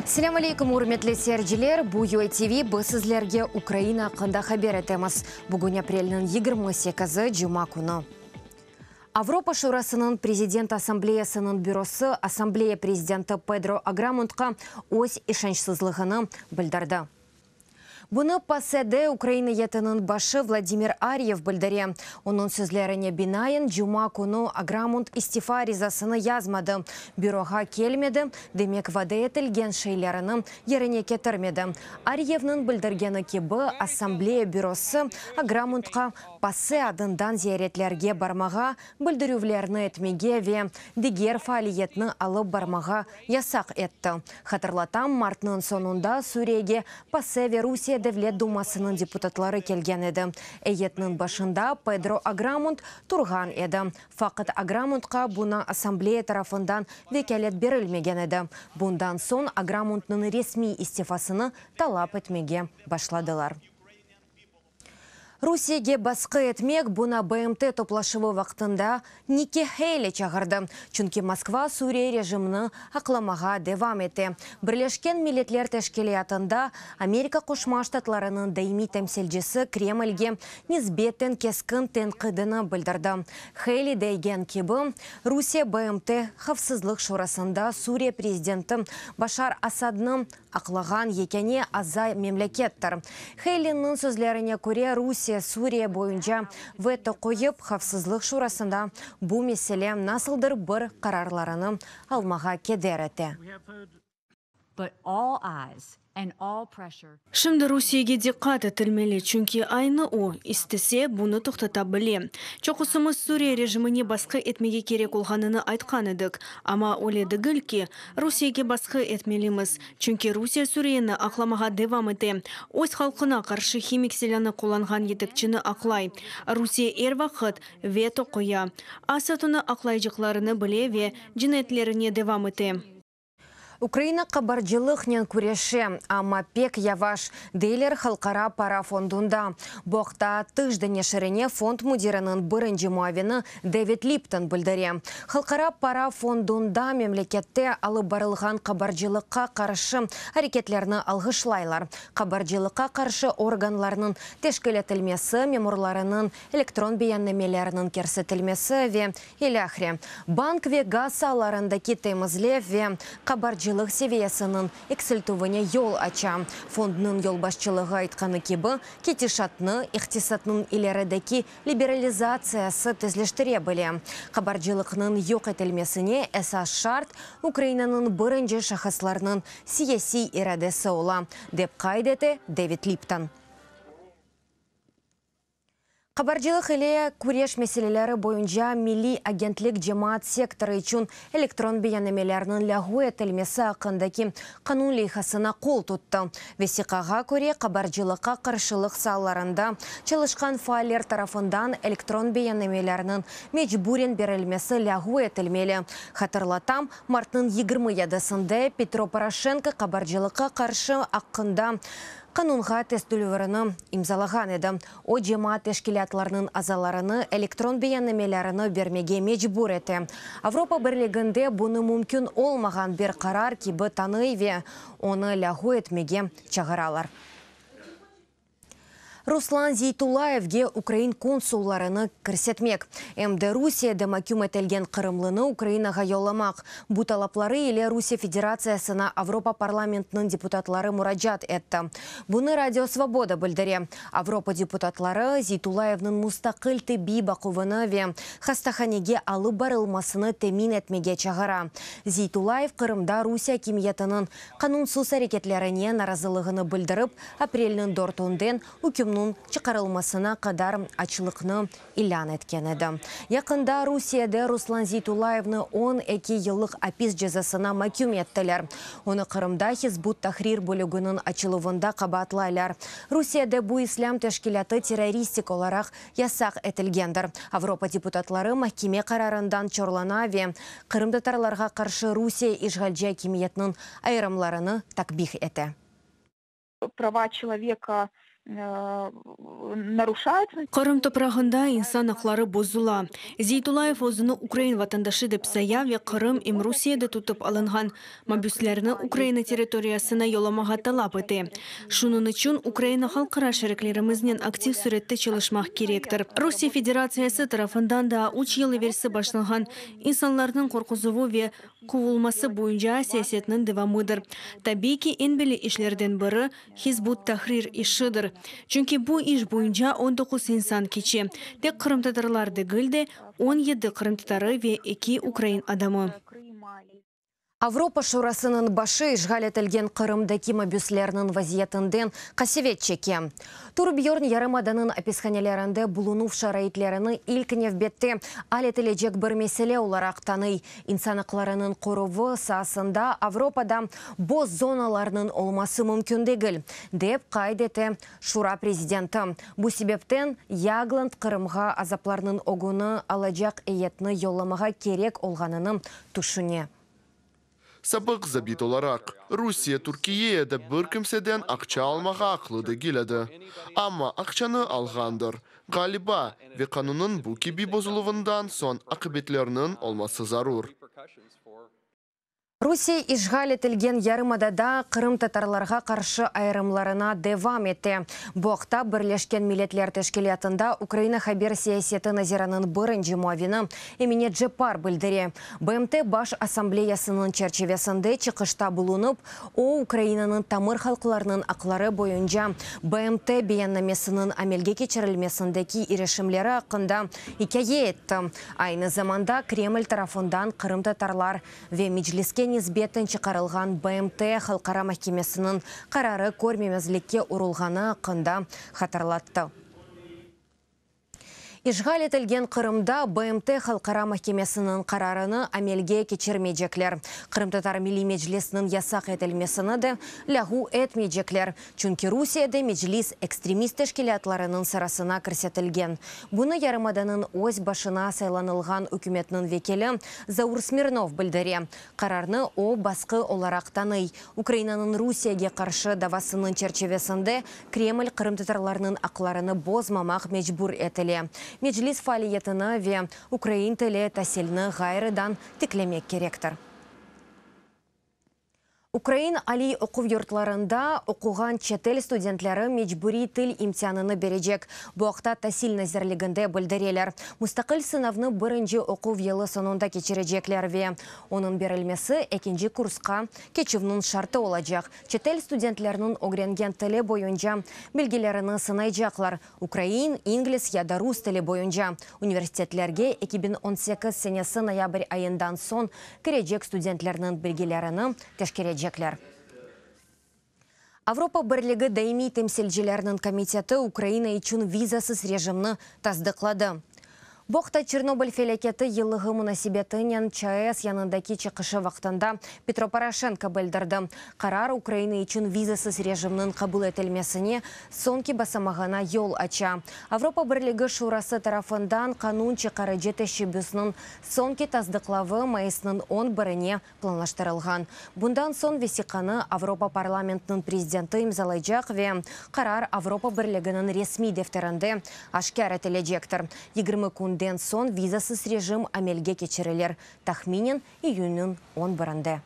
Selâm aleyküm, ürmetli seyirciler! Bu UATV, biz sizlerge Ukraina aqqında haber etemiz. Bugün aprelniñ 28-i, cuma künü. Avropa Şurasınıñ Prezident Assambleyasınıñ bürosı Assambleya prezidenti Pedro Agramuntqa öz işançsızlığını bildirdi. Bunı PACEde ukrain eyyetiniñ başı Vladimir Aryev bildire. Onıñ sözlerine binaen, cuma künü Agramunt istifa arizasını yazmadı, büroğa kelmedi, demek vade etilgen şeylerini yerine ketirmedi. Aryevniñ bildirgeni kibi, Assambleya bürosı Agramuntqa PACE adından ziyaretlerge barmağa, bildirüvlerni etmege ve diger faaliyetni alıp barmağa yasaq etti. Hatırlatam, martnıñ soñunda Suriyege PACE ve Rusiye Devlet Dumasınıñ deputatları kelgen edi. Eyyetniñ başında Pedro Agramunt turğan edi. Faqat Agramuntqa buña Assambleya tarafından vekâlet berilmegen edi. Bundan soñ Agramuntnıñ resmiy istifasını talap etmege başladılar. Rusiyege basqı etmek, buña BMT toplaşuvı vaqtında Nikki Haley çağırdı, çünki Moskva Suriye rejimini aqlamağa devam ete. Birleşken Milletler Teşkilâtında Amerika Qoşma Ştatlarınıñ daimiy temsilcisi Kremlge nisbeten keskin tenqidini bildirdi. Haley degen kibi, Rusiye BMT Havfsızlıq Şurasında Suriye prezidenti Başar Asadnı aqlağan yekâne aza memlekettir. Heyliniñ sözlerine köre, Rusiye Suriye boyunca veto qoyıp, Havfsızlıq Şurasında bu mesele nasıldır bir qararlarını almağa keder ete. Şimdi Rusiyege diqqat etilmeli, çünki aynı o, istese, bunı toqtata bile. Çoqusımız Suriye rejimine basqı etmege kerek olğanını aytqan edik, amma öyle degil ki, Rusiyege basqı etmelimiz, çünki Rusiye Suriyeni aqlamağa devam ete, öz halqına qarşı himik silânı qullanğan yetekçini aqlay. Rusiye er vaqıt veto qoya, Asad onı aqlaycaqlarını bile ve cinayetlerine devam ete. Ukraina qabarcılıqnen küreşe, amma pek yavaş, deyler Halqara para fondunda. Bu aqta Tijden neşirine fond müdiriniñ birinci muavini David Lipton bildire. Halqara para fondunda memlekette alıp barılğan qabarcılıqqa qarşı areketlerni alğışlaylar. Qabarcılıqqa qarşı organlarnıñ teşkil etilmesi, memurlarınıñ elektron beyannameleriniñ kirsetilmesi ve ilâhre, bank ve gaz saalarındaki temizlev ve qabarcılıq seviyesiniñ eksiltüvine yol aça. Fondnıñ yolbaşçılığı aytqanı kibi, ketişatnı iqtisatnıñ ilerideki liberalizatsiyası tezleştire bile. Qabarcılıqnıñ yoq etilmesine esas şart, Ukrainanıñ birinci şahıslarnıñ siyasiy iradesi ola, dep qayd ete David Lipton. Qabarcılıq ile küreş meseleleri boyunca Milliy agentlik cemaat sektorı içün elektron beyannamelerniñ lâğu etilmesi aqqındaki qanun leyhasına qol tuttı. Vesiqağa köre, qabarcılıqqa qarşılıq saalarında çalışqan faaller tarafından elektron beyannamelerniñ mecburen berilmesi lâğu etilmeli. Hatırlatam, martnıñ 27-sinde Petro Poroşenko qabarcılıqqa qarşı aqqında qanunğa teztülüvirini imzalağan edi. O, cemaat teşkilâtlarınıñ azalarını elektron beyannamelerini bermege mecbur ete. Avropa Birliginde bunı mümkün olmağan bir qarar kibi tanıy ve onı lâğu etmege çağıralar. Ruslan Zeytullayevge ukrain konsullarını kirsetmek, em de Rusiyede maküm etilgen qırımlını Ukrainağa yollamaq, bu talapları ile Rusiye Federatsiyasına Avropa parlamentiniñ deputatları muracaat etti. Bunı Radio Svoboda bildire. Avropa deputatları Zeytullayevniñ mustaqil tibbiy baquvını ve hastahanege alıp barılmasını temin etmege çağıra. Zeytullayev Qırımda Rusiye akimiyetiniñ qanunsız areketlerine narazılığını bildirip, aprelniñ dörtünden ükümniñ çıqarılmasına qadar açlıqnı ilân etken edi. Yaqında Rusiyede Ruslan Zeytullayevni 12 yıllıq apis cezasına maküm ettiler. Onı Qırımda Hizb ut-Tahrir bölüginiñ açıluvında qabaatlaylar. Rusiyede bu islâm teşkilâtı terroristik olaraq yasaq etilgendir. Avropa deputatları mahkeme qararından çorlana ve qırımtatarlarğa qarşı Rusiye işğalci akimiyetiniñ ayırımlarını takbih ete. Prava çeloveka. Qırım toprağında insan aqları bozula. Zeytullayev özüni ukrain vatandaşı dep saya ve Qırım em Rusiyede tutıp alınğan mabüslerni Ukraina territoriyasına yollamağa talap ete. Şunıñ içün Ukraina halqara şeriklerimiznen aktiv sürette çalışmaq kerektir. Rusiye Federatsiyası tarafından daa üç yıl evelsi başlanğan insanlarnıñ qorquzuvı ve quvulması boyunca siyasetniñ devamıdır. Tabiiy ki, eñ belli işlerden biri, Hizb ut-Tahrir işidir. Çünki bu iş boyunca 19 insan keçe, tek qırımtatarlar degil de, 17 qırımtatarı ve eki ukrain adamı. Avropa Şurasınıñ başı işğal etilgen Qırımdaki mabüslerniñ vaziyetinden qasevet çeke. Turbjorn yarımadanıñ apishanelerinde bulunuv şaraitlerini ilk nevbette al etilecek bir mesele olaraq tanıy. İnsan aqlarınıñ qoruvı saasında Avropada boz zonalarnıñ olması mümkün degil, dep qayd ete Şura prezidenti. Bu sebepten Yagland Qırımğa azaplarnıñ ögüni alacaq eyyetni yollamağa kerek olğanını tüşüne. Sabıq zabit olaraq, Rusiye Türkiye de bir kimseden aqça almağa aqlı degil edi. Amma aqçanı alğandır, ğaliba, ve qanunnıñ bu kibi bozuluvından soñ aqibetlerniñ olması zarur. Rusiye işğal etilgen yarımadada qırımtatarlarğa qarşı ayırımlarına devam ete. Bu aqta Birleşken Milletler Teşkilâtında Ukraina haber siyaseti naziriniñ birinci muavini Emine Ceppar bildire. BMT Baş Assambleyasınıñ çerçivesinde çıqışta bulunıp, o, Ukrainanıñ tamır halqlarınıñ aqları boyunca BMT beyannamesiniñ amelge keçirilmesindeki irişimleri aqqında ikâye etti. Aynı zamanda Kreml tarafından qırımtatarlar ve Mecliske nisbeten çıqarılğan BMT Halqara mahkemesiniñ qararı körmemezlikke urulğanı aqqında hatırlattı. İşğal etilgen Qırımda BMT Halqara mahkemesiniñ qararını amelge keçirmeycekler. Qırımtatar Milliy Meclisiniñ yasaq etilmesini de lâğu etmeycekler, çünki Rusiyede Meclis ekstremist teşkilâtlarınıñ sırasına kirsetilgen. Bunı yarımadanıñ öz başına saylanılğan ükümetniñ vekili Zaur Smirnov bildire. Qararnı o, basqı olaraq tanıy. Ukrainanıñ Rusiyege qarşı davasınıñ çerçivesinde Kreml qırımtatarlarnıñ aqlarını bozmamaq mecbur etile. Meclis faaliyetini ve ukrain tili tasilni ğayrıdan tiklemek kerektir. Ukrain aliy oquv yurtlarında oquğan çetel studentleri mecburiy til imtianını berecek. Bu aqta Tasil nazirliginde bildireler. Mustaqil sınavnı birinci oquv yılı soñunda keçirecekler ve onıñ berilmesi ekinci kursqa keçüvniñ şartı olacaq. Çetel studentleriniñ ögrengen tili boyunca bilgilerini sınaycaqlar, ukrain, ingliz ya da rus tili boyunca. Universitetlerge 2018 senesi noyabr ayından soñ kirecek studentlerniñ bilgilerini teşkerecekler. Avropa Birligi daimiy temsilcileriniñ komiteti Ukraina içün vizasız rejimni tasdıqladı. Bu aqta Çernobıl felâketi yıllığı munasebetinen ÇAES yanındaki çıqışı vaqtında Petro Poroşenko bildirdi. Qarar Ukraina içün vizasız rejimniñ qabul etilmesine soñki basamağına yol aça. Avropa Birligi Şurası tarafından qanun çıqarıcı teşebbüsniñ soñki tasdıqlavı mayısnıñ on birine planlaştırılğan. Bundan soñ vesiqanı Avropa Parlamentiniñ prezidenti imzalaycaq ve qarar Avropa Birliginiñ resmiy defterinde aşkâr etilecektir. 20 künden soñ vizasız rejim amelge keçirilir, tahminen iyünniñ on birinde.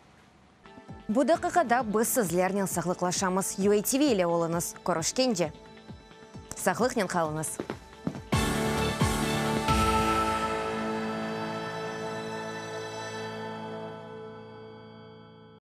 Bu daqiqada biz sizlernen sağlıqlaşamız. UATV ile oluñız. Körüşkence! Sağlıqnen qalıñız!